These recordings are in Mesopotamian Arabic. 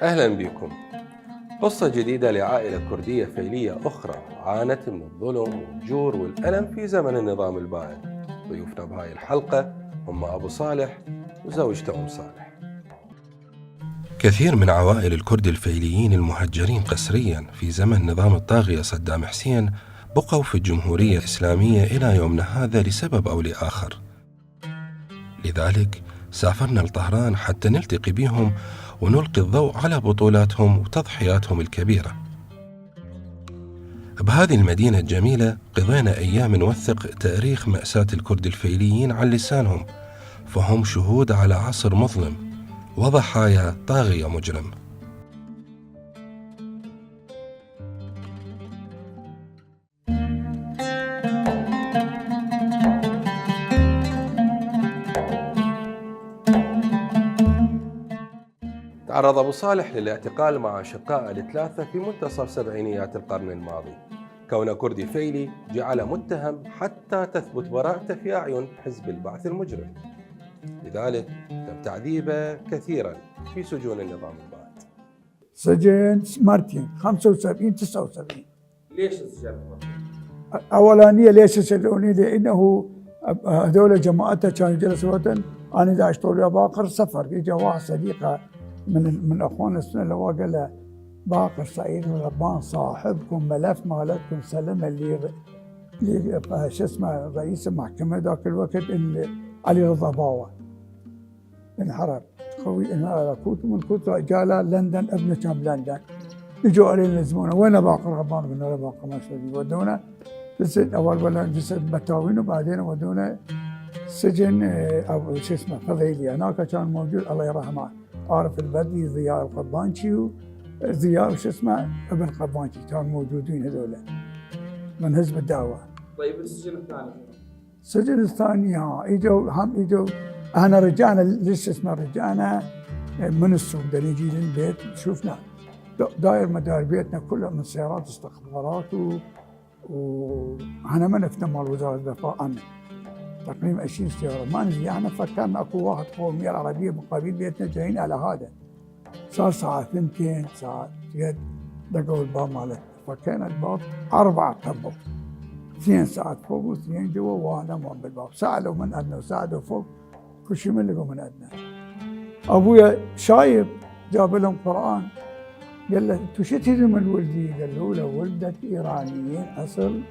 أهلا بكم. قصة جديدة لعائلة كردية فيلية أخرى عانت من الظلم والجور والألم في زمن النظام البائد. ضيوفنا بهاي الحلقة هم أبو صالح وزوجته أم صالح. كثير من عوائل الكرد الفيليين المهجرين قسريا في زمن نظام الطاغية صدام حسين بقوا في الجمهورية الإسلامية إلى يومنا هذا لسبب أو لآخر. لذلك سافرنا لطهران حتى نلتقي بهم ونلقي الضوء على بطولاتهم وتضحياتهم الكبيرة. بهذه المدينة الجميلة قضينا أيام نوثق تاريخ مأساة الكرد الفيليين عن لسانهم، فهم شهود على عصر مظلم وضحايا طاغية مجرم. تعرض أبو صالح للاعتقال مع أشقائه الثلاثة في منتصف سبعينيات القرن الماضي. كون كردي فيلي جعل متهم حتى تثبت براءته في أعين حزب البعث المجرم، لذلك تم تعذيبه كثيرا في سجون النظام البائد. سجن مرتين 75 79. ليش السجن؟ أولانية ليش سجنوني؟ لأنه هذول جماعته كانوا جلسوا أنا إذا أشتغل يا باقر سفر. إجا واحد صديقه من أخوان السنة اللي قال له باقر سعيد الربان صاحبكم ملف مالتكم سلمه اللي شو اسمه رئيس المحكمة ذاك الوقت علي رضا باوة انحرب. خوي انا كنت من كنت جاله لندن، ابنه كان بلندن. اجوا علينا يلزمونا وين باقر ربان؟ قلنا له باقر ما شو ودونا جسد اول ولا جسد بتاوين، وبعدين ودونا سجن او شو اسمه فضيلي. هناك كان موجود الله يرحمه عارف البدري، ضياء القبانشي، ضياء وش اسمه ابن قبانشي، كانوا موجودين هذول من حزب الدعوه. طيب السجن الثاني؟ السجن الثاني اجوا احنا رجعنا ليش اسمه رجعنا من السوق نجي للبيت شفنا داير مدار بيتنا كلها من سيارات استخبارات واحنا ما نفهم مال وزاره الدفاع عنا تقريبا 20 سياره ما نجي. احنا فكرنا اكو واحد قوميه العربيه مقابل بيتنا جايين على هذا. صار الساعه 2 ساعه دقوا الباب مالتنا، فكينا الباب 4 طبوا 2 ساعات فوق واثنين جوا وانا بالباب. سالوا من عندنا وساعدوا فوق كل شيء من لقوا من عندنا. ابويا شايب جاب لهم قران قال له انتم شو تريدون من ولدي؟ قالوا له ولدت ايرانيين اصل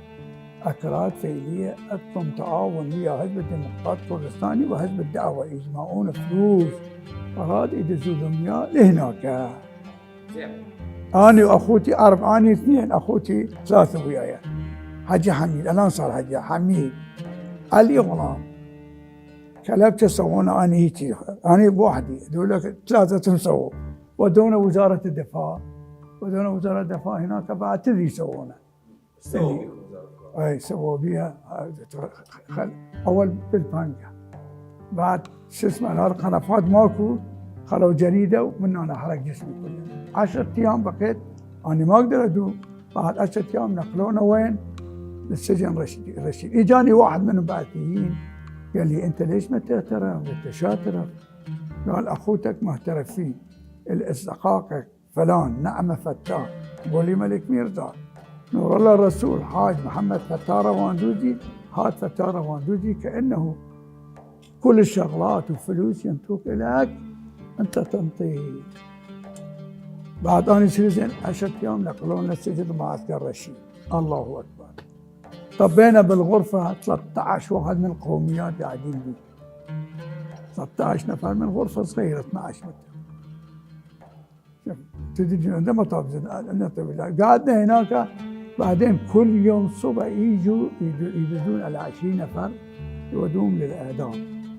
اكراد فيليه اكم تعاون ويا حزب الديمقراط الكردستاني وحزب الدعوه يجمعون فلوس اراد يدزوا لهم اياه لهناك. انا واخوتي اني 2 اخوتي 3 وياي. حجي حميد الان صار حجي حميد علي غلام كلبته سوونا انا هيك انا بوحدي هذول 3 سووا ودونا وزاره الدفاع. وزاره الدفاع هناك بعد تدري سوونا سووا بيها اول بالبانجا بعد شو اسمه القنفات ماكو خلوا جريده ومن انا حرق جسمي كله. 10 ايام بقيت انا ما اقدر ادوم. بعد 10 ايام نقلونا وين؟ للسجن رشيد. اجاني واحد من البعثيين قال لي انت ليش ما تعترف؟ انت شاطر. قال اخوتك محترفين الاستحقاقك فلان نعمه فتاح ولي ملك ميرزا نور الله الرسول حاج محمد فتار واندوجي. هات فتار واندوجي كانه كل الشغلات وفلوس ينطوك لك انت تنطيه. بعد اني سجن 10 ايام نقلونا السجن معسكر رشيد. الله اكبر. طبينا بالغرفة 13 واحد من القوميات قاعدين بي، 13 نفر من غرفة صغيرة 12 متر. شوف تدري عندما قعدنا هناك. بعدين كل يوم الصبح يجوا يدزون على 20 نفر يودون للإعدام.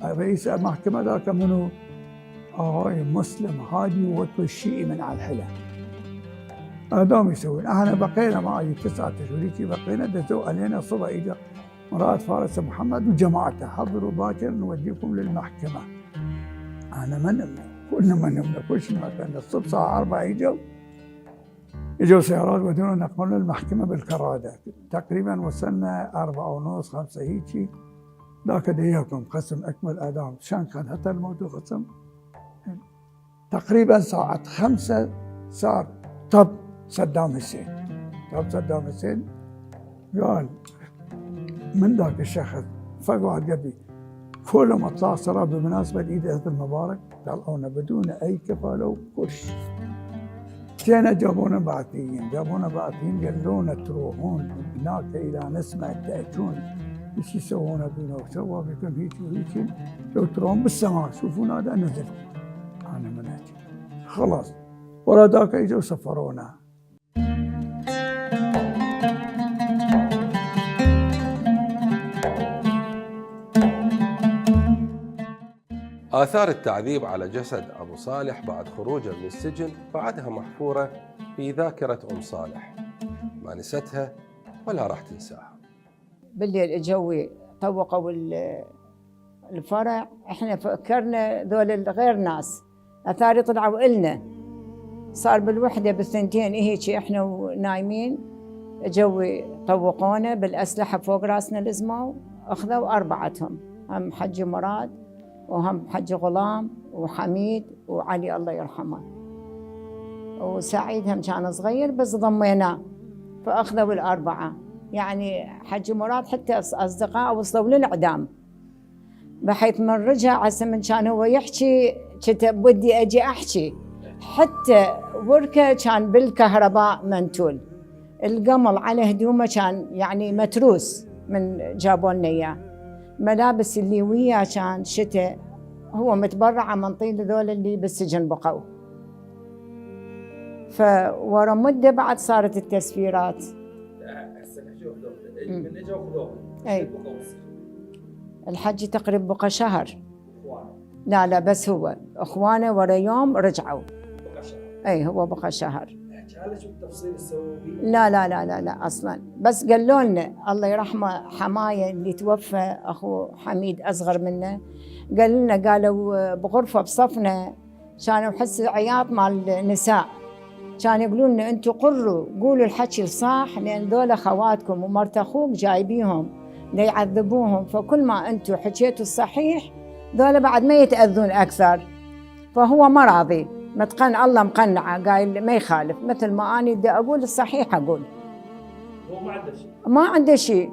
رئيس المحكمة ذاك منو؟ مسلم هادي وطل الشيعي من على الحلة. إعدام يسوون. احنا بقينا معي 9 أشهر بقينا. دزوا علينا الصبح اجا مراد فارس محمد وجماعته، حضروا باكر نوديكم للمحكمة. انا ما نمنا، كلنا ما نمنا، كل شيء ما كان. الصبح الساعة 4 اجوا سيارات ودونا نقلنا للمحكمة بالكرادة. تقريبا وصلنا 4:30 5 هيجي. ذاك دياكم قسم اكمل اعدام، شان كان حتى الموت قسم. تقريبا ساعة 5 صار طب صدام حسين قال من ذاك الشخص فقعد قبلي كلهم اطلع صار بمناسبة عيد المبارك طلعونا بدون اي كفالة وكل شيء. جينا جابونا بعثيين قالوا لنا تروحون هناك الى نسمع تأتون ايش يسوون بينا وسووا بكم هيك وهيك، لو تروحون بالسماء شوفون هذا نزل. انا من هيك خلاص. ورا ذاك اجوا سفرونا. آثار التعذيب على جسد أبو صالح بعد خروجه من السجن بعدها محفورة في ذاكرة أم صالح، ما نستها ولا راح تنساها. بالليل اجوا طوقوا الفرع، احنا فكرنا ذول غير ناس، اثار طلعوا إلنا. صار بالوحدة بالثنتين هيك احنا ونايمين، اجوا طوقونا بالأسلحة فوق راسنا لزموا، اخذوا 4، هم حج مراد وهم حج غلام وحميد وعلي الله يرحمه، وسعيد هم كان صغير بس ضميناه فاخذوا 4. يعني حج مراد حتى اصدقاء وصلوا للإعدام، بحيث من رجع هسه من كان هو يحكي كتب ودي اجي احكي. حتى وركه كان بالكهرباء منتول، القمل على هدومه كان يعني متروس من جابوا لنا اياه. ملابس اللي وياه كان شتاء، هو متبرع من طين ذول اللي بالسجن بقوا. فورا مده بعد صارت التسفيرات. من اجوا خذوهم. اي الحج تقريبا بقى شهر. لا بس هو اخوانه ورا يوم رجعوا. بقى شهر. اي هو بقى شهر. هذا شو التفصيل تسووا فيه؟ لا اصلا، بس قالوا لنا الله يرحمه حمايه اللي توفى اخو حميد اصغر منه، قال لنا قالوا بغرفه بصفنا كانوا يحس عياط مال النساء، كانوا يقولون لنا انتم قولوا الحكي الصح لان ذولا خواتكم ومرت اخوك جايبيهم ليعذبوهم، فكل ما انتم حكيتوا الصحيح ذولا بعد ما يتاذون اكثر. فهو ما راضي، الله مقنعه، قايل ما يخالف، مثل ما انا بدي اقول الصحيح اقول. هو ما عنده شيء.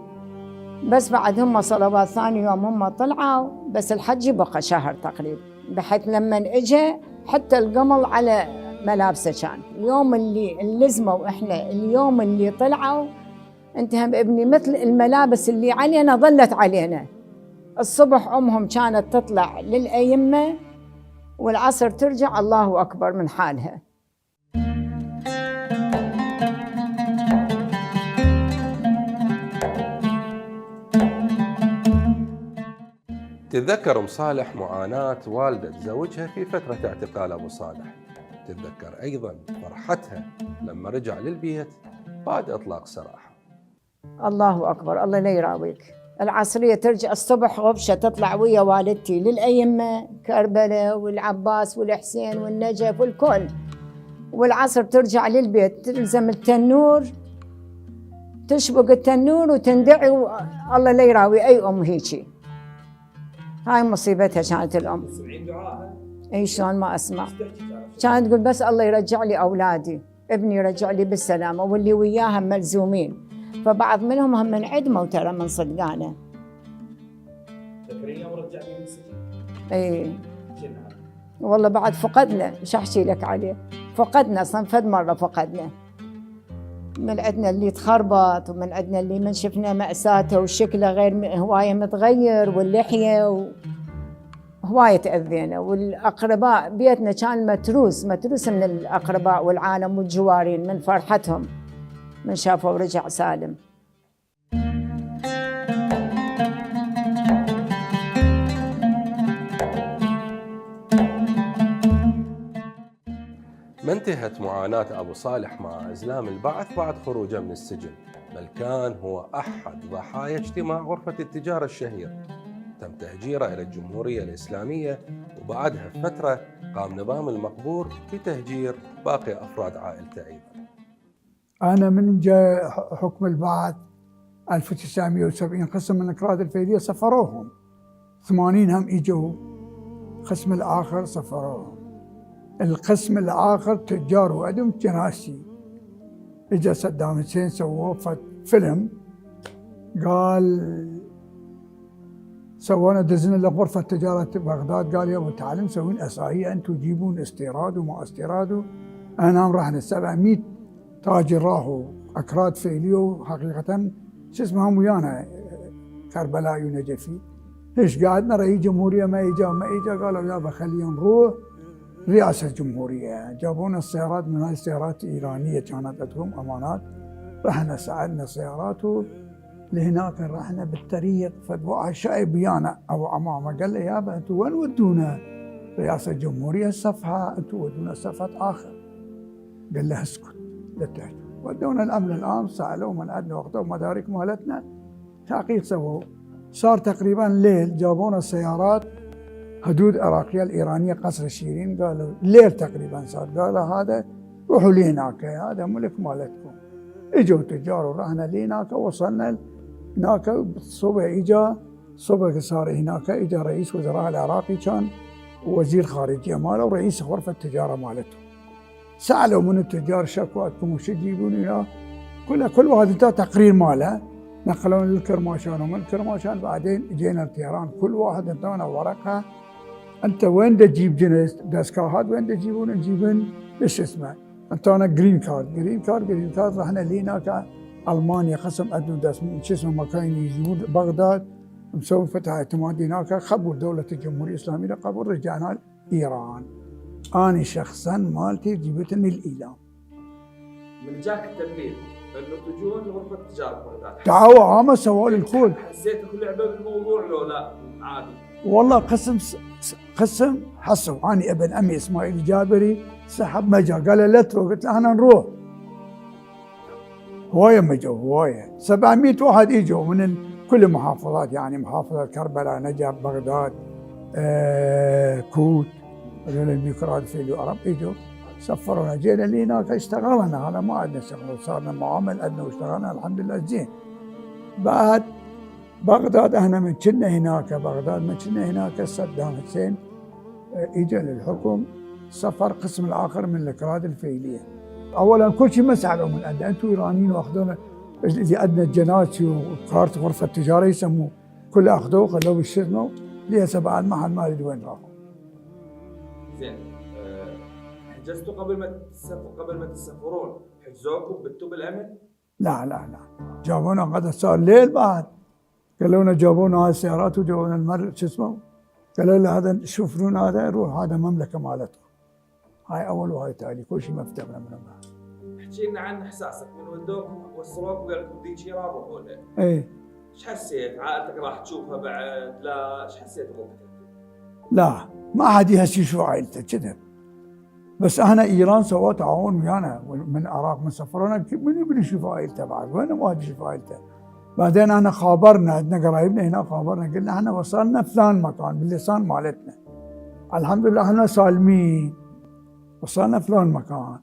بس بعد هم صلوات ثاني يوم هم طلعوا، بس الحج بقى شهر تقريبا، بحيث لما اجى حتى القمل على ملابسه كان. اليوم اللي لزموا احنا، اليوم اللي طلعوا انتهى ابني مثل الملابس اللي علينا ظلت علينا. الصبح امهم كانت تطلع للأئمة والعصر ترجع الله أكبر من حالها. تتذكر أم صالح معاناة والدة زوجها في فترة اعتقال أبو صالح. تتذكر أيضا فرحتها لما رجع للبيت بعد إطلاق سراحه. الله أكبر، الله لا يراويك. العصرية ترجع الصبح غبشة تطلع ويا والدتي للأئمة كربلاء والعباس والحسين والنجف والكل، والعصر ترجع للبيت تلزم التنور، تشبق التنور وتندعي، الله لا يراوي أي أم هيجي. هاي مصيبتها كانت الأم. تسمعين دعاء؟ أي شلون ما أسمع. كانت تقول بس الله يرجع لي أولادي، ابني يرجع لي بالسلامة، واللي وياها ملزومين، فبعض منهم هم انعدموا ترى من صدقانه. تذكرين يوم رجعتي من السجن؟ اي والله بعد فقدنا، ايش احكي لك عليه، فقدنا صنفد مره فقدنا. من عندنا اللي تخربط، ومن عندنا اللي من شفنا مأساته وشكله غير هواية متغير، واللحية هواية تأذينا. والأقرباء بيتنا كان متروس من الأقرباء والعالم والجوارين من فرحتهم من شافوا ورجع سالم. ما انتهت معاناة أبو صالح مع إزلام البعث بعد خروجه من السجن، بل كان هو أحد ضحايا اجتماع غرفة التجارة الشهير. تم تهجيره إلى الجمهورية الإسلامية، وبعدها بفترة قام نظام المقبور بتهجير باقي أفراد عائلته أيضا. أنا من جاء حكم البعث 1970 قسم من الأكراد الفيلية سفروهم، 80 هم إجوا، القسم الآخر سفروهم. القسم الآخر تجار وعدم جناسي. إجا صدام حسين سووا فيلم، قال سوونا دزنا لغرفة تجارة بغداد، قال يا أبو تعالوا مسوين أساية، أنتم تجيبون استيراد وما استيراد. أنا رحنا 700 تاجر راهوا أكراد فيليو حقيقة شو اسمهم ويانا كربلاء ونجفي. ليش قعدنا رئيس جمهورية ما إجا قالوا يابا خلينا نروح رئاسة الجمهورية. جابونا السيارات، من هاي السيارات إيرانية كانت عندهم أمانات. رحنا ساعدنا سيارات لهناك، رحنا بالطريق فدوا شايب ويانا أبو عمامة قال لي يابا أنتوا وين ودونا؟ رئاسة الجمهورية الصفحة، أنتوا ودونا صفحة آخر. قال له اسكت لا تحكي. ودونا الأمن العام، سألوا من عندنا وقتها مدارك مالتنا، تحقيق سووا. صار تقريبا ليل، جابونا السيارات حدود عراقية الإيرانية قصر شيرين، قالوا ليل تقريبا صار، قالوا هذا روحوا لهناك هذا ملك مالتكم. اجوا تجار ورحنا لهناك، وصلنا هناك الصبح. اجا صبح صار هناك، اجا رئيس وزراء العراقي كان وزير خارجية ماله ورئيس غرفة التجارة مالته. سألوا من التجار شكواتكم وش تجيبون هنا؟ كل واحد انتهى تقرير ماله، نقلونا للكرماشان، ومن الكرماشان بعدين جينا الطيران، كل واحد انتهى ورقه. انت وين تجيب جنس داسكاهات، وين تجيبون؟ نجيبون ايش اسمه انتهى جرين كارد. رحنا لهناك المانيا، قسم عندهم شو اسمه مكان يجون بغداد، مسوي فتح اعتمادي هناك، قبول دولة الجمهورية الإسلامية قبول، رجعنا إيران. أنا شخصا مالتي جبتني الإيلام. من جاك التنبيه انه تجون لغرفه التجاره بغداد، تعالوا عامة سووا لي الخول. حسيتوا كل لعبه بالموضوع لو لا عادي؟ والله قسم حسوا. أنا ابن أمي إسماعيل الجابري سحب مجا، قال لا تروح، قلت له أنا نروح. هواية مجوا، هواية 700 واحد إجوا من كل المحافظات، يعني محافظة كربلاء، نجف، بغداد، كوت، هذول البيكرات في العرب إجوا سفرونا. جينا لهناك اشتغلنا، هذا ما عندنا شغل، صارنا معامل عندنا واشتغلنا الحمد لله زين. بعد بغداد احنا من كنا هناك صدام حسين اجى للحكم، سفر قسم الاخر من الاكراد الفيليه. اولا كل شيء ما سالوا من عندنا، انتم ايرانيين واخذونا اللي عندنا الجناسي وكارت غرفه التجاره يسموه، كله اخذوه خلوه بالشزمه، لهسه بعد ما حد ما ادري وين راحوا. زين، حجزتوا قبل ما تسافرون، حجزوكم بتوا بالامن؟ لا جابونا قد صار ليل، بعد قالوا لنا جابونا هاي السيارات وجابونا المر شو اسمه، قالوا لنا هذا شوفون هذا روح، هذا مملكه مالتكم. هاي اول وهاي تالي، كل شيء مفتوحنا منهم. احكي لنا عن احساسك من ودوكم وصلوك وقال لكم ذيك شي روحوا له. ايه ايش حسيت؟ عائلتك راح تشوفها بعد؟ لا، ايش حسيت بوقتها؟ لا، ما حد يهسي يشوف عائلته كذا. بس احنا ايران سووا تعاون ويانا من العراق، من سفرونا، من يبي يشوف عائلته بعد؟ وين واحد يشوف عائلته؟ بعدين انا خابرنا، عندنا قرايبنا هنا، خابرنا قلنا احنا وصلنا فلان مكان باللسان مالتنا، الحمد لله احنا سالمين، وصلنا فلان مكان.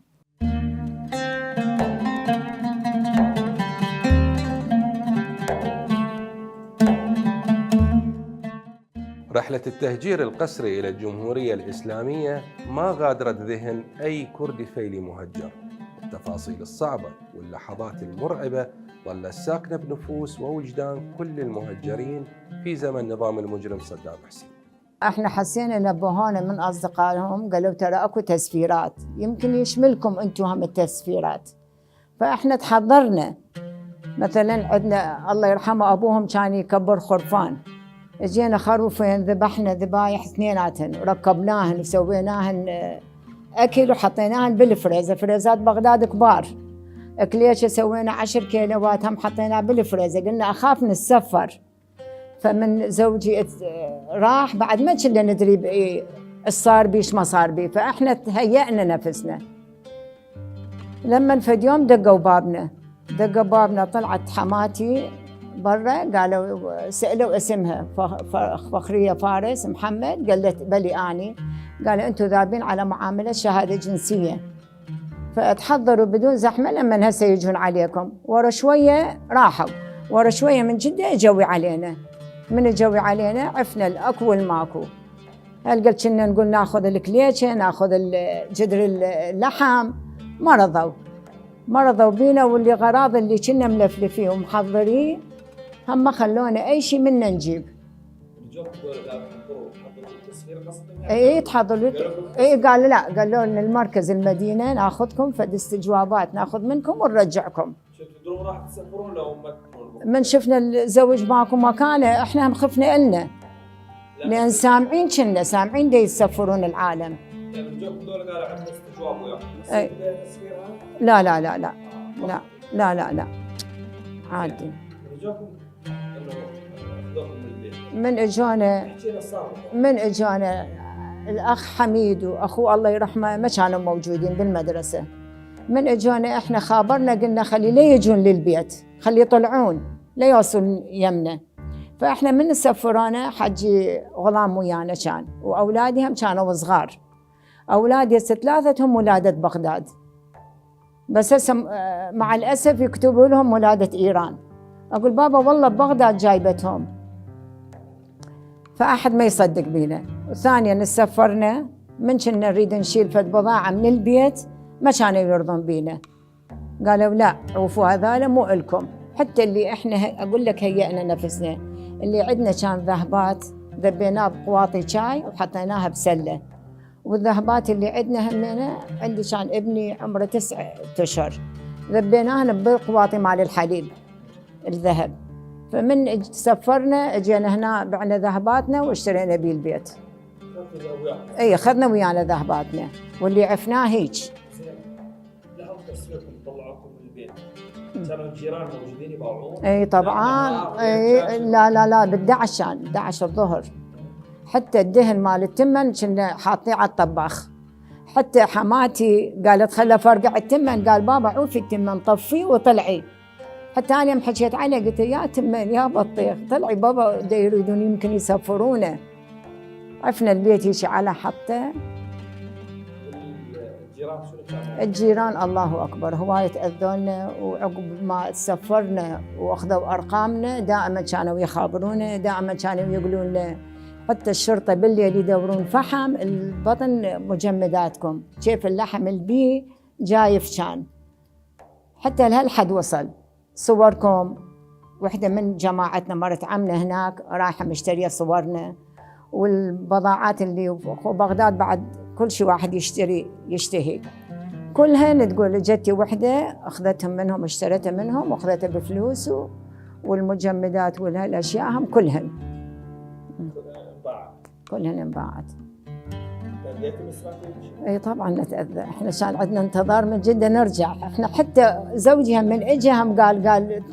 رحلة التهجير القسري إلى الجمهورية الإسلامية ما غادرت ذهن أي كردي فيلي مهجر. التفاصيل الصعبة واللحظات المرعبة ظلت ساكنة بنفوس ووجدان كل المهجرين في زمن نظام المجرم صدام حسين. احنا حسينا نبهونا من اصدقائهم، قالوا ترى اكو تسفيرات، يمكن يشملكم انتم هم التسفيرات. فإحنا تحضرنا. مثلا عندنا الله يرحمه أبوهم كان يكبر خرفان، اجينا خروفين ذبحنا ذبايح اثنيناتهن وركبناهن وسويناهن أكل وحطيناهن بالفريزر، فريزات بغداد كبار. كليشة سوينا 10 كيلوات هم حطيناه بالفريزر، قلنا أخاف نتسفر. فمن زوجي راح بعد ما كنا ندري ايش صار بيش ما صار بي، فاحنا تهيأنا نفسنا. لما فد يوم دقوا بابنا طلعت حماتي برا، قالوا سألوا اسمها فخرية فارس محمد، قالت بلي اني. قالوا انتم ذابين على معاملة شهادة جنسية، فتحضروا بدون زحمة لما هسه يجون عليكم. ورا شوية راحوا، ورا شوية من جدة جوي علينا. من جوي علينا عفنا الاكو والماكو. هل قلت كنا نقول ناخذ الكليشة ناخذ جدر اللحم، ما رضوا بينا. واللي غراض اللي كنا ملفلفين ومحضرين هم ما خلونا اي شيء منا نجيب. اي تحضروا. اي قالوا لا، قالوا لنا المركز المدينه ناخذكم فد استجوابات ناخذ منكم ونرجعكم. شفتوا راح تسافرون لو من شفنا الزوج ماكو مكانه احنا هم خفنا إلنا، لان سامعين دي يسفرون العالم. يعني الجوكم دول قالوا عندنا استجواب أي. لا لا لا لا لا لا لا لا عادي. من اجانا الاخ حميد واخوه الله يرحمه ما كانوا موجودين بالمدرسه. من اجانا احنا خابرنا قلنا خلي لا يجون للبيت، خلي يطلعون لا يوصلون يمنا. فاحنا من سفرونا حجي غلام ويانا كان، واولادي هم كانوا صغار. اولادي ثلاثتهم ولاده بغداد، بس هسه مع الاسف يكتبوا لهم ولاده ايران. اقول بابا والله ببغداد جايبتهم، فاحد ما يصدق بينا. وثانيا سفرنا من كنا نريد نشيل فد بضاعه من البيت ما كانوا يرضون بينا، قالوا لا عوفوا هذول مو إلكم. حتى اللي احنا اقول لك هيئنا نفسنا، اللي عندنا كان ذهبات ذبيناه بقواطي شاي وحطيناها بسله، والذهبات اللي عندنا همينه عندي كان ابني عمره 9 أشهر ذبيناهن بقواطي مال الحليب الذهب. فمن سفرنا اجينا هنا بعنا ذهباتنا واشترينا بيه البيت. اي اخذنا ويانا ذهباتنا واللي عفناه هيك. لهم تسويقكم طلعوكم من البيت، كانوا الجيران موجودين يباوعون؟ اي طبعا. اي لا بال11 كان 11 الظهر. حتى الدهن مال التمن كنا حاطيه على الطباخ. حتى حماتي قالت خله فرقع التمن، قال بابا عوفي التمن طفيه وطلعي. حتى انا يوم حكيت عليه قلت يا تمن يا بطيخ طلعي بابا دا يريدون يمكن يسفرونا. عفنا البيت هيك على حطه. الجيران شنو كانوا؟ الجيران الله اكبر هوايه تاذونا، وعقب ما سفرنا واخذوا ارقامنا دائما كانوا يخابرونا، دائما كانوا يقولون لنا حتى الشرطه بالليل يدورون فحم البطن مجمداتكم، كيف اللحم البي جايف كان. حتى لهالحد وصل صوركم. وحده من جماعتنا مرت عمنا هناك رايحه مشتريه صورنا، والبضاعات اللي بغداد بعد كل شيء واحد يشتهي كلها تقول جتي وحده اخذتهم منهم اشتريتها منهم واخذتها بفلوس، والمجمدات والاشياء هم كلهن انباعت. اي طبعا نتاذى. احنا كان عندنا انتظار من جده نرجع. احنا حتى زوجي من اجهم قال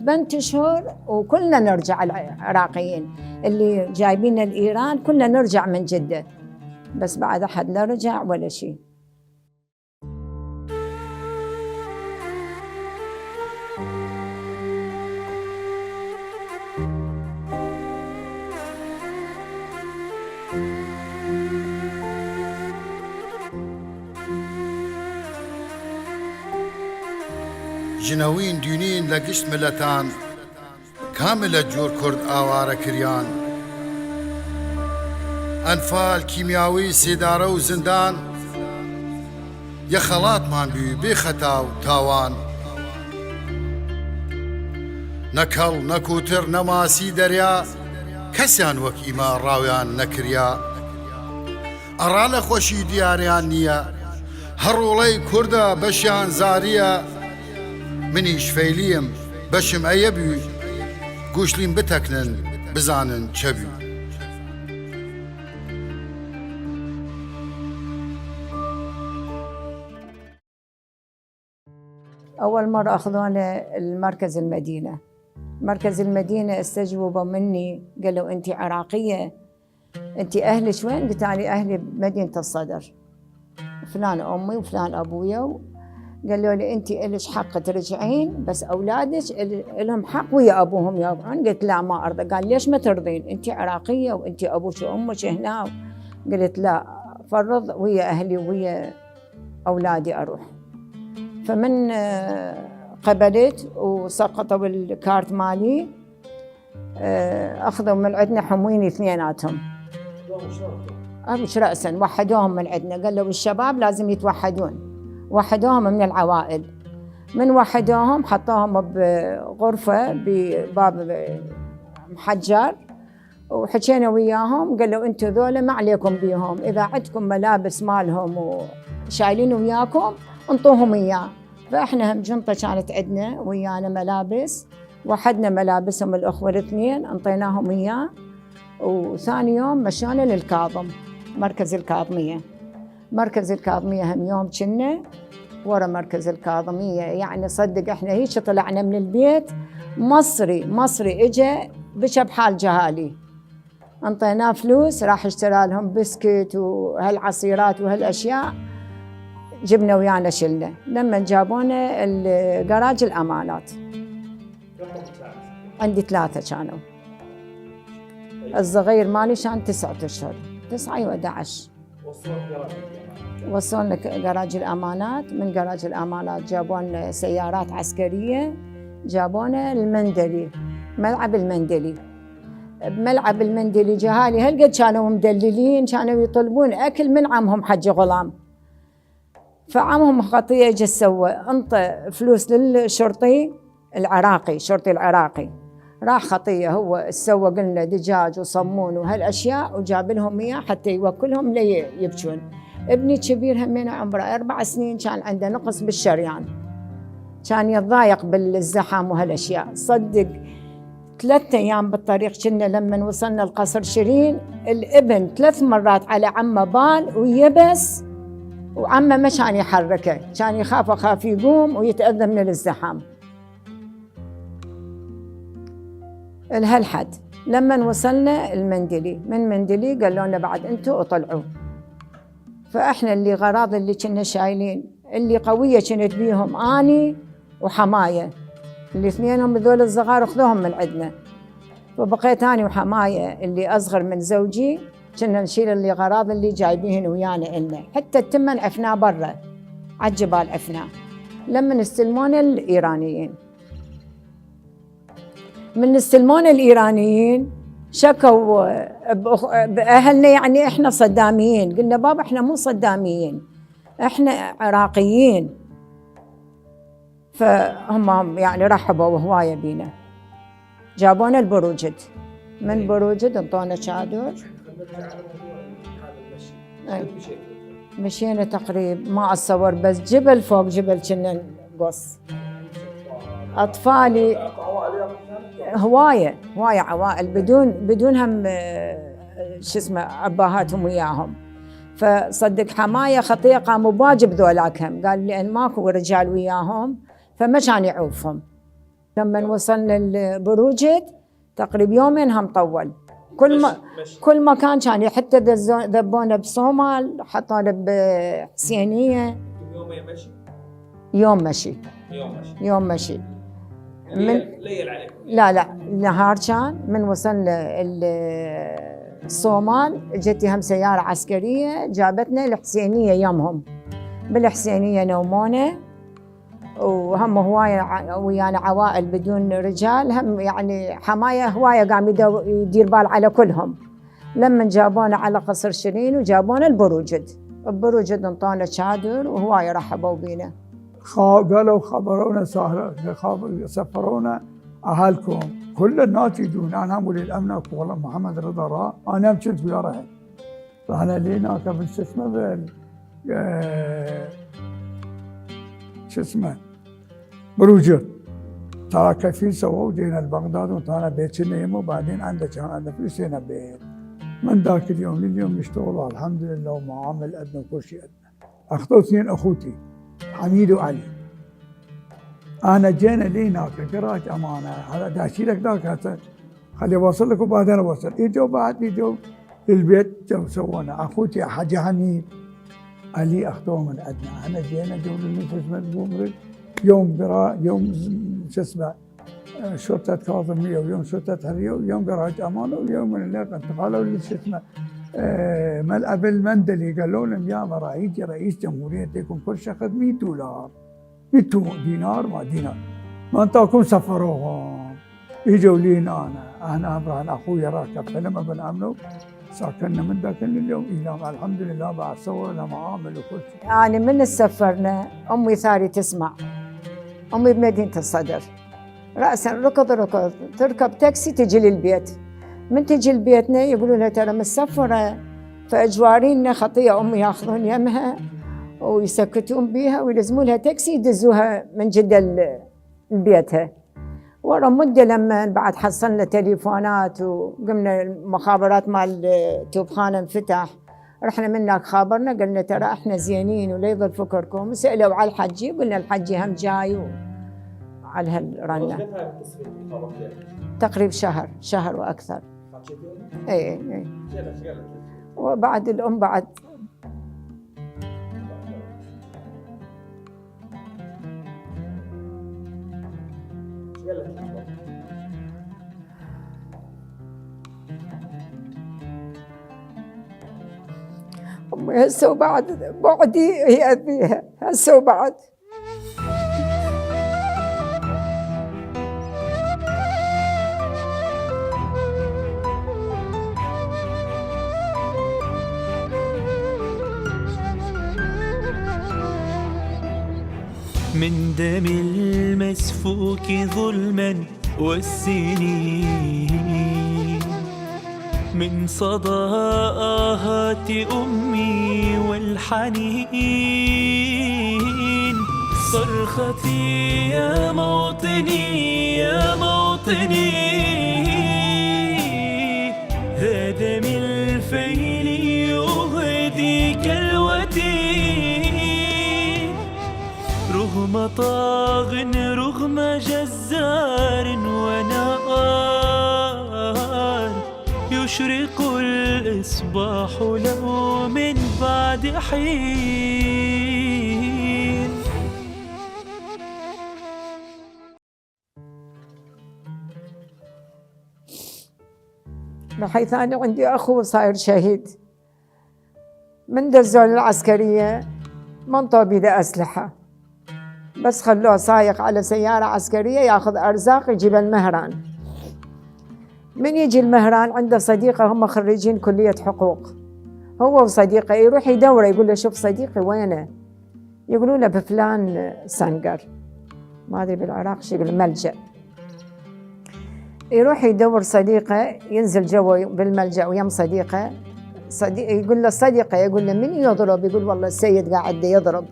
8 أشهر وكلنا نرجع العراقيين اللي جايبين الايران كلنا نرجع من جده، بس بعد احد لا رجع ولا شيء. جنوين دينين لقشت ملتان كاملة جور كرد آوارة كريان، أنفال كيمياوي سيدارة وزندان يا خلاط مان بي بخطا وتاوان، نكل نكوتر نماسي دريا كسان وك إيمان راويان نكريا، أرالا خوشي دياريان نيا هرولي كردا بشيان زاريا منیش فەیلیم بەشم ئەیە بووی گوشلیم بتەکنن بزانن چە بوو. أول مرة أخذونا المركز المدينة. مركز المدينة استجوبوا مني قالوا أنت عراقية، أنت أهلك وين؟ قلت أنا أهلي بمدينة الصدر، فلان أمي وفلان أبويا. قالوا لي أنت إلك حق ترجعين بس أولادك لهم حق ويا أبوهم يرجعون. قلت لا ما أرضى. قال ليش ما ترضين؟ أنت عراقية وأنت أبوك وأمك هنا. قلت لا، فرض ويا أهلي ويا أولادي أروح. فمن قبلت وسقطوا الكارت مالي، أخذوا من عندنا حمويني اثنيناتهم. أبش رأسا وحدوهم من عندنا، قالوا الشباب لازم يتوحدون. وحدوهم من العوائل، من وحدوهم حطوهم بغرفة بباب محجر وحكينا وياهم. قالوا انتم ذولا ما عليكم بيهم، إذا عندكم ملابس مالهم وشايلين وياكم انطوهم إياه. فإحنا هم جنطة كانت عندنا ويانا ملابس، وحدنا ملابسهم الأخوة الاثنين انطيناهم إياه. وثاني يوم مشونا للكاظم، مركز الكاظمية. مركز الكاظمية هم يوم كنا ورا مركز الكاظمية. يعني صدق احنا هيك طلعنا من البيت مصري اجا بشا بحال جهالي، انطيناه فلوس راح اشترى لهم بسكت وهالعصيرات وهالاشياء، جبنا ويانا شلنا. لما جابونا الجراج الامانات عندي 3 كانوا، الصغير مالي كان 9 أشهر، 9 و11. وصلنا جراج الأمانات. من جراج الأمانات جابونا سيارات عسكرية، جابونا المندلي، ملعب المندلي. بملعب المندلي جهالي هالقد كانوا مدللين، كانوا يطلبون أكل من عمهم حج غلام. فعمهم خطية اجى سوى انطى فلوس للشرطي العراقي، الشرطي العراقي راح خطية هو سوى قلنا دجاج وصمون وهالأشياء وجاب لهم إياه حتى يوكلهم لي يبكون. ابني كبير همين عمره 4 سنين كان عنده نقص بالشريان، كان يتضايق بالزحام وهالأشياء. صدق 3 أيام بالطريق كنا لما وصلنا القصر شيرين، الابن 3 مرات على عمه بال ويبس، وعمه ما كان يحركه، كان يخاف يقوم ويتأذى من الزحام. لهالحد لما وصلنا المندلي، من مندلي قالوا لنا بعد انتوا اطلعوا. فاحنا اللي غراض اللي كنا شايلين، اللي قويه كنت بيهم اني وحمايه، الاثنينهم ذول الصغار اخذوهم من عندنا. فبقيت اني وحمايه اللي اصغر من زوجي، كنا نشيل اللي غراض اللي جايبيهن ويانا إلنا. حتى التمن عفناه برا عالجبال عفناه. لما استلمونا الايرانيين، من استلمونا الإيرانيين شكوا بأهلنا، يعني إحنا صداميين. قلنا بابا إحنا مو صداميين، إحنا عراقيين. فهم يعني رحبوا هواية بينا، جابونا البروجد. من بروجد انطونا شادر. مشينا تقريبا ما أتصور، بس جبل فوق جبل كنا نقص. أطفالي هواية عوائل بدون هم شو اسمه أباهاتهم وياهم. فصدق حماية خطية قاموا باجب ذولاك هم، قال لأن ماكو رجال وياهم فما كان يعوفهم. لما وصلنا البروجد تقريبا يومين هم طول. كل مكان كان حتى ذبونا بصومال، حطونا بحسينية. يوم مشي من ليل عليكم؟ لا نهار كان. من وصلنا الصومال جتي هم سيارة عسكرية جابتنا الحسينية. يومهم بالحسينية نومونا، وهم هواية ويانا عوائل بدون رجال، هم يعني حماية هواية قام يدير بال على كلهم. لما جابونا على قصر شيرين وجابونا البروجد انطونا شادر وهواية رحبوا بينا. قالوا خبرونا سفرونا أهلكم، كل الناس يجون. أنا أقول الأمن والله محمد رضا راح، أنا كنت ويا رحل. رحنا لينا قبل شو اسمه بروجر ترى كفيل سووا جينا لبغداد وطانا بيت يمه وبعدين كان عنده فلوس هنا بيت. من ذاك اليوم لليوم يشتغلوا الحمد لله ومعامل أدنى وكل شيء أدنى. أخذوا اثنين أخوتي حميد وعلي. أنا جينا لي هناك الجراج أمانة هذا داشي لك ذاك هسه خلي أوصل لك وبعدين أوصل. إجوا بعد إجوا للبيت جو سوونا أخوتي حاجة حميد علي أخذوه من أدنى. أنا جينا جو للنفس مدبوم يوم شو اسمه شرطة كاظمية ويوم شرطة هرية ويوم جراج أمانة ويوم من الليل انتقلوا لشو اسمه ملعب المندلي. قالوا لهم يا راح يجي رئيس جمهورية يكون كل شخص $100 $100 دينار ما دينار ما انطاكم سفروهم. اجوا لينا انا ابراهيم اخوي راكب فيلم ابن عمرو ساكننا من ذاك اليوم الى الحمد لله بعد صور لنا معامل وكل شيء. يعني من سفرنا امي ثاري تسمع، امي بمدينة الصدر رأسا ركض تركب تاكسي تجي للبيت. من تجي لبيتنا يقولوا لها ترى مسفرة فاجوارينا خطية. امي ياخذون يمها ويسكتون بيها ويلزموا لها تاكسي يدزوها من جدة لبيتها. ورا مدة لما بعد حصلنا تليفونات وقمنا المخابرات مال توبخانة انفتح رحنا من هناك خابرنا قلنا ترى احنا زينين ولا يضل فكركم. سألوا على الحجي قلنا الحجي هم جاي على هالرنة. تقريبا شهر واكثر. اي وبعد الام بعد امي هسه وبعد بعدي هي فيها هسه وبعد. من دم المسفوك ظلما والسنين من صدى آهات أمي والحنين صرختي يا موطني يا موطني هذا من الفيل يهديك الوتين رغم طاغ رغم جزار ونار يشرق الإصباح له من بعد حين. بحيث أنا عندي أخو صاير شهيد من دزوا العسكرية منطوا بيده أسلحة بس خلوه سايق على سيارة عسكرية ياخذ أرزاق يجيب المهران. من يجي المهران عنده صديقة هم خريجين كلية حقوق هو وصديقه يروح يدوره يقول له شوف صديقي وينه؟ يقولوا له بفلان سنقر ما أدري بالعراق شو يقول ملجأ. يروح يدور صديقه ينزل جوا بالملجأ ويم صديقه يقول له صديقه يقول له من يضرب؟ يقول والله السيد قاعد يضرب.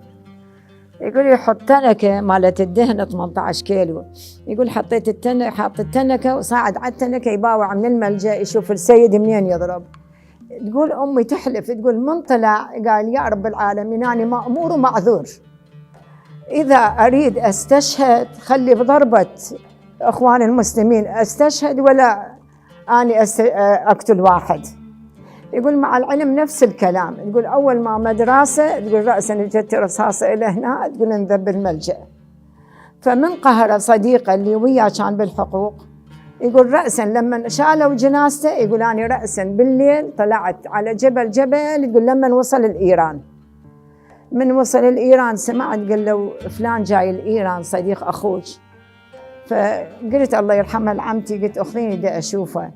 يقول يحط تنكة مالت الدهن 18 كيلو. يقول حطيت التنكة وصعد على التنكة يباوع من الملجأ يشوف السيد منين يضرب. تقول أمي تحلف تقول من طلع قال يا رب العالمين أنا مأمور ومعذور إذا أريد أستشهد خلي بضربة إخوان المسلمين أستشهد ولا أنا أقتل واحد. يقول مع العلم نفس الكلام. يقول أول ما مدرسة تقول رأسا جت رصاصة إلى هنا تقول انذب الملجأ. فمن قهر صديقه اللي وياه كان بالحقوق يقول رأسا لما شالوا جنازته يقول أنا رأسا بالليل طلعت على جبل يقول لما وصل الإيران. من وصل الإيران سمعت قال له فلان جاي الإيران صديق أخوك. فقلت الله يرحمها لعمتي قلت أخذيني دا أشوفه.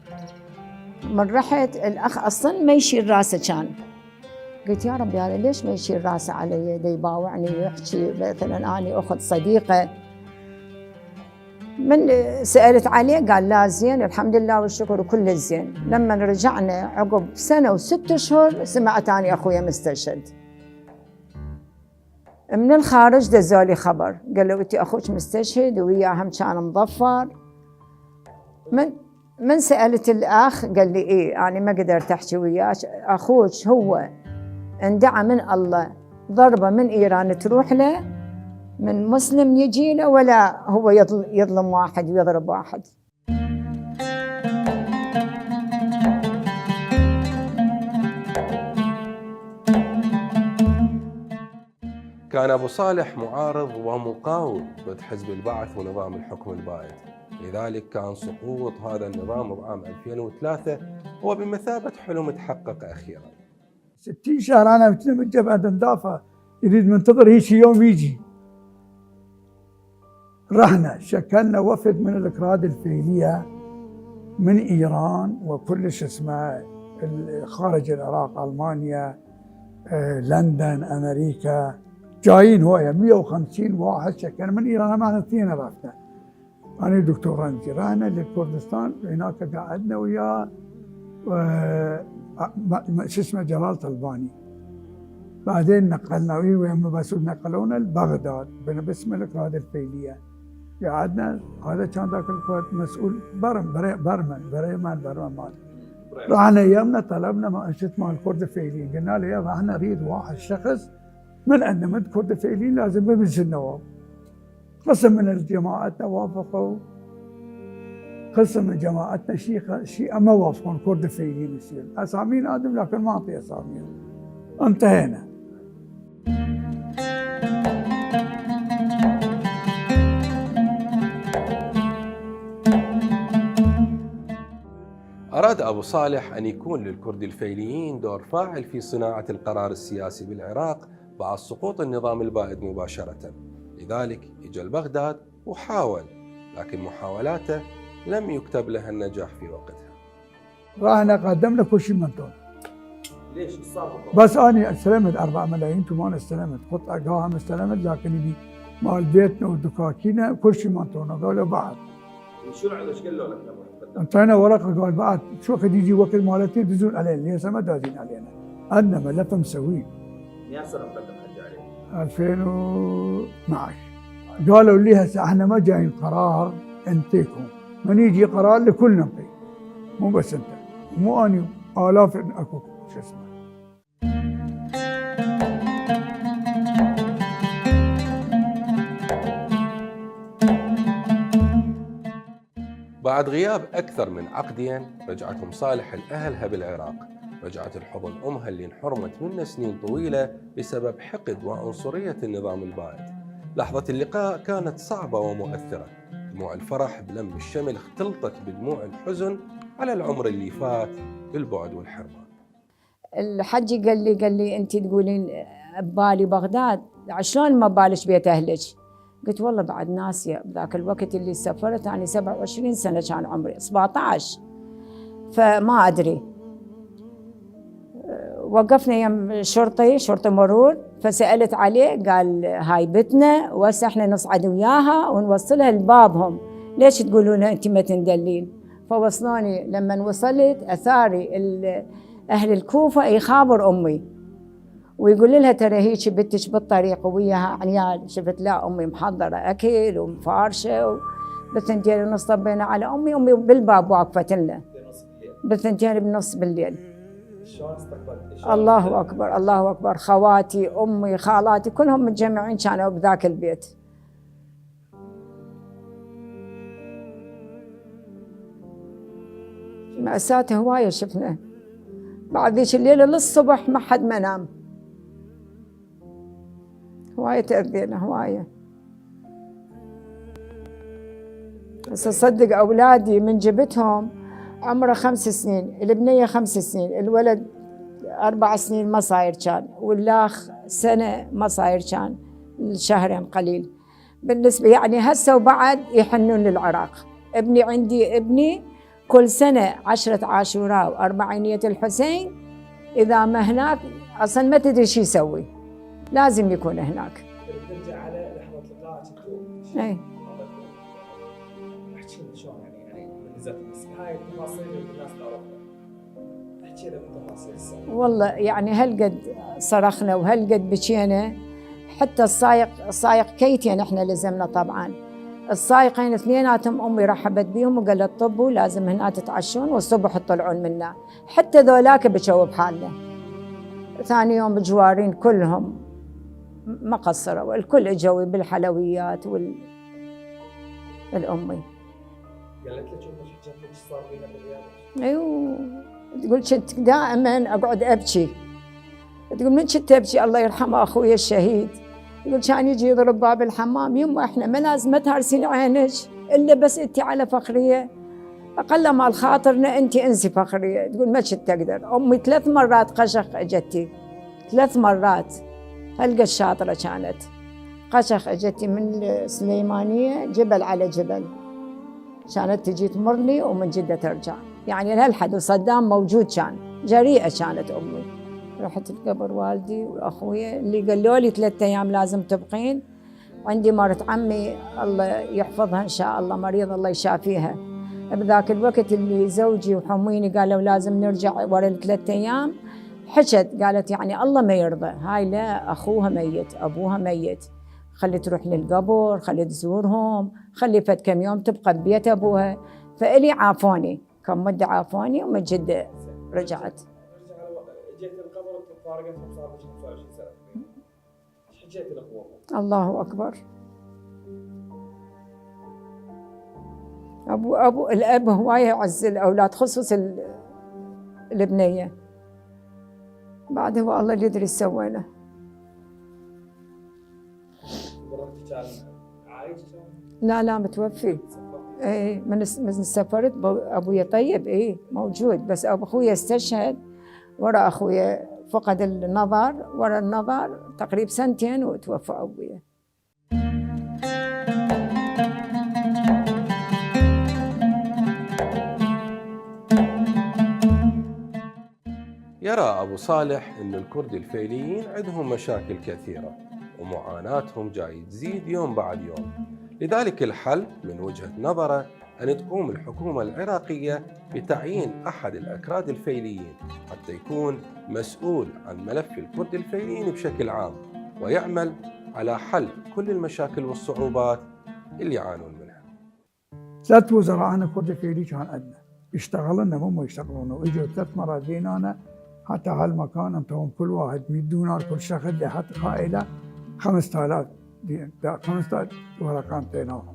من رحت الأخ أصلاً ما يشيل راسه كان. قلت يا ربي هذا ليش ما يشيل راسه علي دا يباوعني ويحكي مثلاً أنا أخذ صديقة. من سألت عليه قال لا زين الحمد لله والشكر وكل الزين. لما رجعنا عقب 1 سنة و6 أشهر سمعت أني أخويا مستشهد. من الخارج دزالي خبر، قالوا انت اخوك مستشهد وياهم كان مظفر. من سالت الاخ قال لي ايه، انا ما قدرت احكي وياك، اخوك هو اندعى من الله ضربه من ايران تروح له، من مسلم يجي له، ولا هو يظلم واحد ويضرب واحد. كان أبو صالح معارض ومقاوم ضد حزب البعث ونظام الحكم البائد، لذلك كان سقوط هذا النظام بعام 2003 هو بمثابة حلم تحقق أخيرا. 60 شهر أنا بالجبهة ندافع، يريد منتظر هيك يوم يجي. رحنا شكلنا وفد من الأكراد الفيلية من إيران وكل شو اسمه خارج العراق، ألمانيا، لندن، أمريكا، جايين هواية 150 واحد شكلنا من إيران. معنا اثنين رحنا، أنا دكتور رمزي، رحنا لكردستان، هناك قعدنا وياه شو اسمه جلال طلباني. بعدين نقلنا ويا مسؤول نقلونا لبغداد باسم الأكراد الفيلية. قعدنا، هذا كان ذاك الوقت مسؤول بريمان رحنا يمنا طلبنا مؤسسة مال الكرد الفعليين، قلنا له يابا احنا نريد واحد شخص من عندنا من الكرد الفعليين لازم بمجلس النواب. قسم من جماعتنا وافقوا، قسم من جماعتنا شيعة ما وافقوا الكرد الفعليين يصير اسامينا ادم، لكن ما اعطي اساميهم. انتهينا. أراد أبو صالح أن يكون للكرد الفيليين دور فاعل في صناعة القرار السياسي بالعراق بعد سقوط النظام البائد مباشرة، لذلك اجى لبغداد وحاول، لكن محاولاته لم يكتب لها النجاح في وقتها. رحنا قدمنا كل شيء منطون. ليش صار؟ بس أنا استلمت 4 ملايين، انتم ما استلمت قطعة قاهم استلمت، لكن اللي مال بيتنا ودكاكينا كل شيء منطون. قالوا بعد شنو ايش قالوا لك لما انطينا ورقه، قال بعد شو وقت يجي وقت مالتين يدزون علينا، لسه ما دازين علينا، عندنا ملف مسوي. يا سنه مقدم حج عليه 2012. قالوا لي هسه احنا ما جايين قرار انتيكم، من يجي قرار لكل نقي، مو بس انت، مو اني، الاف اكو شو اسمه. بعد غياب أكثر من عقدين رجعت أم صالح لأهلها بالعراق، رجعت الحضن أمها اللي انحرمت منها سنين طويلة بسبب حقد وعنصرية النظام البائد. لحظة اللقاء كانت صعبة ومؤثرة، دموع الفرح بلم الشمل اختلطت بدموع الحزن على العمر اللي فات بالبعد والحرمان. الحجي قال لي انت تقولين ببالي بغداد، شلون ما بالش بيت اهلك؟ قلت والله بعد ناسيه، بذاك الوقت اللي سافرت يعني 27 سنه كان عمري 17، فما ادري. وقفنا يم شرطي مرور، فسالت عليه، قال هاي بتنا وهسه احنا نصعد وياها ونوصلها لبابهم، ليش تقولون انت ما تندلين؟ فوصلوني. لما وصلت اثاري اهل الكوفه يخابر امي ويقول لها ترى هيك بنتك بالطريق وياها عيال. شفت لا، امي محضره اكل ومفارشه، بالثنتين ونص طبينا على امي بالباب واقفه لنا بالثنتين بنص بالليل. شلون استقبلت؟ الله اكبر الله اكبر، خواتي امي خالاتي كلهم متجمعين كانوا بذاك البيت. مأساة هوايه شفنا بعد ذيك الليله للصبح، ما حد ما نام، هواية تأذينا هواية. بس أصدق أولادي من جبتهم عمره 5 سنين، البنية 5 سنين، الولد 4 سنين ما صاير كان، واللاخ سنة ما صاير كان، شهرين قليل. بالنسبة يعني هسه وبعد يحنون للعراق. عندي ابني كل سنة 10 عاشوراء وأربعينية الحسين، إذا ما هناك أصلا ما تدري شو يسوي، لازم يكون هناك. ترجع على لحظه لقائك التوب. اي احكي لنا شلون يعني بالذات هاي التفاصيل اللي الناس تعرفها، احكي لنا تفاصيل السنه. والله يعني هالقد صرخنا وهالقد بكينا، حتى السايق كيتين احنا لزمنا طبعا. السايقين اثنيناتهم امي رحبت بيهم وقالت طبوا لازم هنا تتعشون والصبح تطلعون منا. حتى ذولاك بشوا بحالنا. ثاني يوم بجوارين كلهم ما قصروا، الكل اجوا بالحلويات الامي. قالت لك امك حكت لك ايش صار بينك بالرياض؟ ايوه تقول كنت دائما اقعد ابكي. تقول من كنت ابكي الله يرحمه اخوي الشهيد. يقول كان يجي يضرب باب الحمام، يما احنا ما لازم ما تهرسين عينك الا بس انت على فخريه، اقل ما الخاطرنا انت انسي فخريه. تقول ما كنت اقدر. امي 3 مرات قشخ اجتي، 3 مرات هلقى الشاطره كانت. قشخ اجتي من السليمانيه جبل على جبل، كانت تجي تمرني ومن جده ترجع، يعني لهالحد. وصدام موجود كان، جريئه كانت امي. رحت لقبر والدي واخويا اللي قالوا لي 3 أيام لازم تبقين. عندي مرت عمي الله يحفظها ان شاء الله، مريض الله يشافيها. بذاك الوقت اللي زوجي وحميني قالوا لازم نرجع ورا 3 أيام، حكت قالت يعني الله ما يرضى، هاي لا اخوها ميت ابوها ميت، خلي تروح للقبر، خلي تزورهم، خلي فد كم يوم تبقى ببيت ابوها. فإلي عافوني كم مده، عافوني ومن جده رجعت. جيت القبر فارقتهم صار لك 25 سنه. ايش حكيت لاخوك؟ الله اكبر. ابو الاب هوايه يعز الاولاد، خصوص البنيه. بعد هو الله اللي يدري ايش سوى له. مرتك كان عايش؟ لا متوفي. اي من سافرت ابويا طيب اي موجود، بس ابو اخويا استشهد ورا اخويا، فقد النظر، ورا النظر تقريبا 2 وتوفى ابويا. يرى أبو صالح أن الكرد الفيليين عندهم مشاكل كثيرة ومعاناتهم جاي تزيد يوم بعد يوم، لذلك الحل من وجهة نظره أن تقوم الحكومة العراقية بتعيين أحد الأكراد الفيليين حتى يكون مسؤول عن ملف الكرد الفيليين بشكل عام، ويعمل على حل كل المشاكل والصعوبات اللي يعانون منها. 3 وزراء أنا كرد فيلي كان عندنا يشتغلون، هم يشتغلون، وإجوا 3 مرات جينا أنا حتى هالمكان انتم كل واحد 100 دينار كل شخص لحد قائله 5000 ورقه اعطيناهم.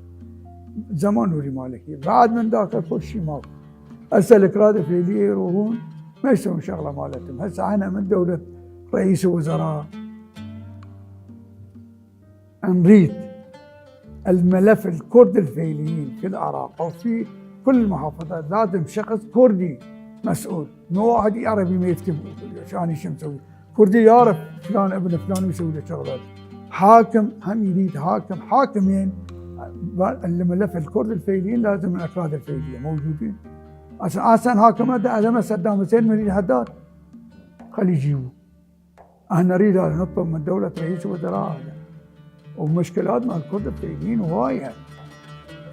زمان ولي مالكي بعد من ذاك كل شيء ماكو. هسه الكراد فيلي يروحون ما يسوون شغله مالتهم. هسه انا من دوله رئيس وزراء نريد الملف الكرد الفيليين في العراق او في كل المحافظات لازم شخص كردي مسؤول، مو واحد عربي ما يكتب عشان شو مسوي. كردي يعرف فلان ابن فلان يسوي له شغلات. حاكم هم يريد حاكمين. الملف الكرد الفيليين لازم من الاكراد الفيليه موجودين. عشان حاكم هذا صدام حسين من الحداد خلي يجيبوا. احنا نريد نطلب من دوله رئيس وزراء ومشكلات مع الكرد الفيليين هوايه.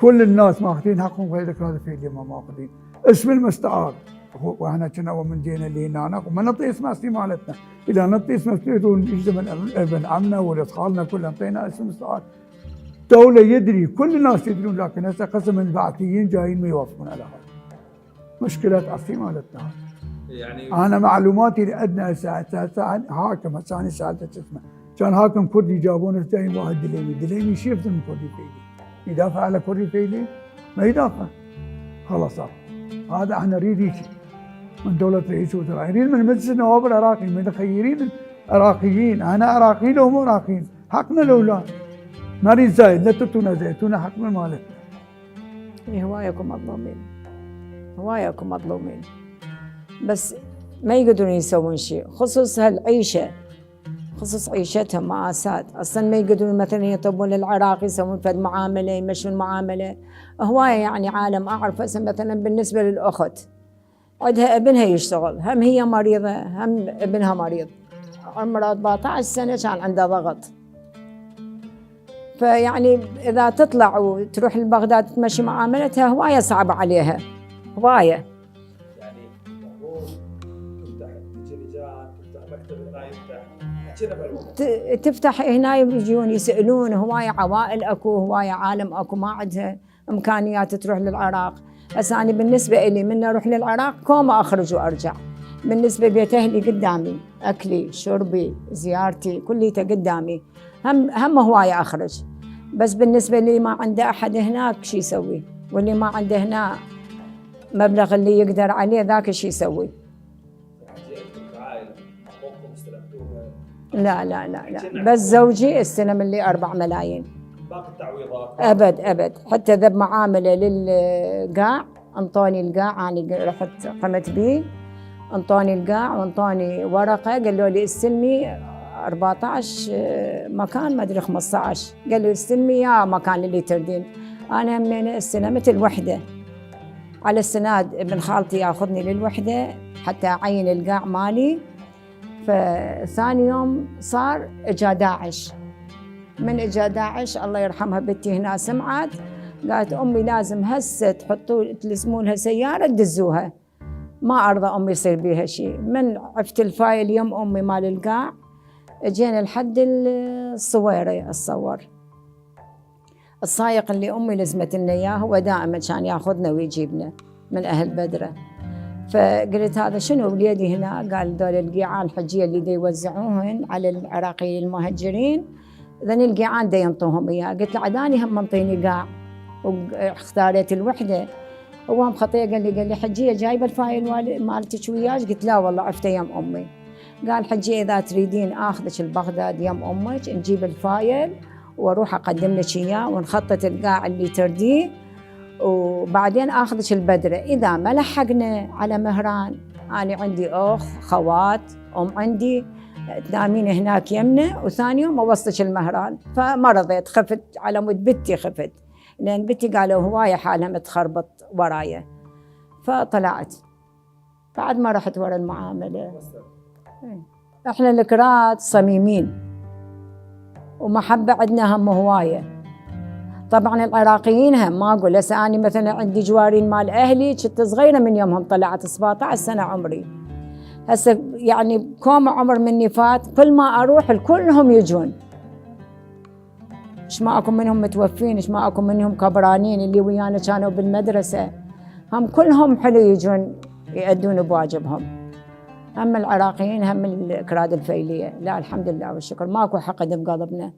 كل الناس ماخذين حقهم غير الاكراد الفيليه ما ماخذين. اسم المستعار واحنا كنا من جينا لهنا وما نعطي اسم اصلي مالتنا، اذا نعطي اسم اصلي يجي من ابن عمنا ولد خالنا كلهم اعطينا اسم مستعار. الدولة يدري كل الناس يدرون، لكن هسه قسم البعثيين جايين ما يوافقون على هذا. مشكلة اصلي مالتنا. يعني انا معلوماتي اللي عندنا هسه حاكم، هسه انا سالته شو اسمه، كان حاكم كردي جابونه جايين واحد دليمي شيف من كردي فيلي يدافع على كردي فيلي ما يدافع. خلاص هذا احنا نريد هيك من دولة رئيس وزراء، نريد من مجلس النواب العراقي، من خيرين العراقيين. انا عراقي لو مو عراقيين حقنا لو لا ما نريد زايد، لا تتونا زيتونا حقنا مالك. هوايكم مظلومين بس ما يقدرون يسوون شيء، خصوص هالعيشه، خصوص عيشتهم مآسات. اصلا ما يقدرون مثلا يطلبون للعراق يسوون فد معامله، يمشون معامله هوايه. يعني عالم اعرف هسه مثلا بالنسبه للاخت عندها ابنها يشتغل، هم هي مريضه هم ابنها مريض، عمره 14 سنه كان عنده ضغط. فيعني اذا تطلع وتروح لبغداد تمشي معاملتها هوايه صعبه عليها هوايه. يعني يقول تفتح تجي لجان، تفتح مكتب هنا، يفتح كذا بالوضع. تفتح هنا يجون يسألون هواية عوائل أكو، هواية عالم أكو ما عندها إمكانيات تروح للعراق. هسه أنا بالنسبة إلي من أروح للعراق كوما أخرج وأرجع. بالنسبة بيت أهلي قدامي، أكلي شربي زيارتي كليته قدامي، هم هواية أخرج. بس بالنسبة لي ما عنده أحد هناك شو يسوي، واللي ما عنده هنا مبلغ اللي يقدر عليه ذاك شو يسوي. لا لا لا لا، بس زوجي استلم لي 4 ملايين. باقي التعويضات أبد حتى ذا معاملة للقاع، انطوني القاع، أنا رحت قمت بيه، انطوني القاع وانطوني ورقة قالوا لي استلمي 14 مكان ما أدري 15، قالوا استلمي يا مكان اللي تردين. أنا همين استلمت الوحدة على السناد، ابن خالتي ياخذني للوحدة حتى أعين القاع مالي. فثاني يوم صار اجا داعش، من اجا داعش الله يرحمها بنتي هنا سمعت، قالت امي لازم هسه تلزمون لها سياره تدزوها، ما ارضى امي يصير بيها شيء. من عفت الفايل يم امي مال القاع اجينا لحد الصويره اتصور. السايق اللي امي لزمت لنا اياه هو دائما كان ياخذنا ويجيبنا من اهل بدره. فقلت هذا شنو وليدي هنا؟ قال دول القيعان الحجيه اللي دي يوزعوهن على العراقيين المهجرين، ذن القيعان دي ينطوهم اياه. قلت له عداني هم منطيني قاع واختاريت الوحده. هو هم خطيه قال لي حجيه جايبه الفايل مالتك وياك؟ قلت لا والله عفته يم امي. قال حجيه اذا تريدين اخذك البغداد يم امك نجيب الفايل واروح اقدم لك اياه ونخطط القاع اللي ترديه، وبعدين اخذك البدره. اذا ما لحقنا على مهران، انا عندي اخ خوات عندي تنامين هناك يمنا، وثاني يوم اوصلك المهران. فما رضيت، خفت على مود بنتي، خفت لان بنتي قالوا هوايه حالها متخربط ورايا. فطلعت بعد ما رحت ورا المعامله. احنا الكرات صميمين ومحبه عندنا هم هوايه. طبعا العراقيين هم ما اقول. هسه اني مثلا عندي جوارين مال اهلي كنت صغيره من يومهم طلعت 17 سنه عمري. هسه يعني كوم عمر مني فات، كل ما اروح الكلهم يجون. ايش ما اكو منهم متوفين، ايش ما اكو منهم كبرانين اللي ويانا كانوا بالمدرسه، هم كلهم حلو يجون يأدون بواجبهم. هم العراقيين هم الكراد الفيليه. لا الحمد لله والشكر، ماكو حقد بقلبنا.